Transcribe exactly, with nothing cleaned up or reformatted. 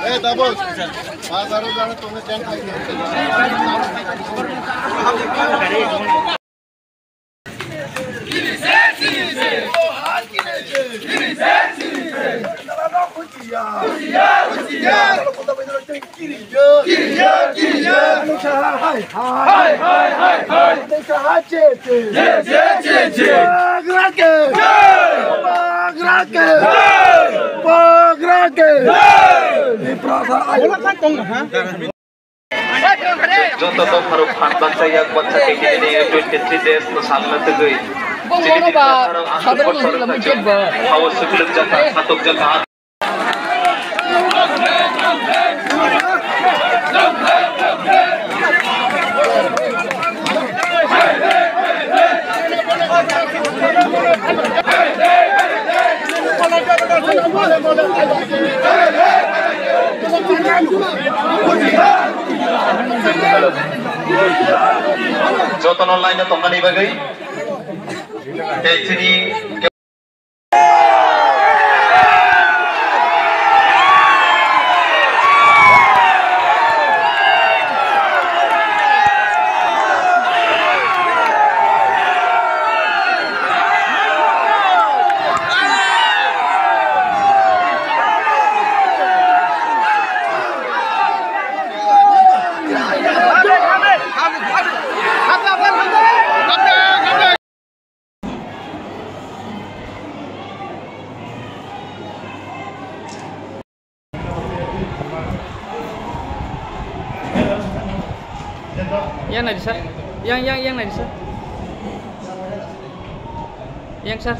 Eh, double. Bazar-o jara tongwi tent khai. Joto dopharok phan baksa yak baksa khe khe twenty three days no salna tugwi. Chini dopharok aswk kotor kha, hawa swklugjak kha, khatukjak kha. Jotono line o tongmani bagwi tei chini Yang naidi sir, yang, yang, yang naidi sir, yang sir.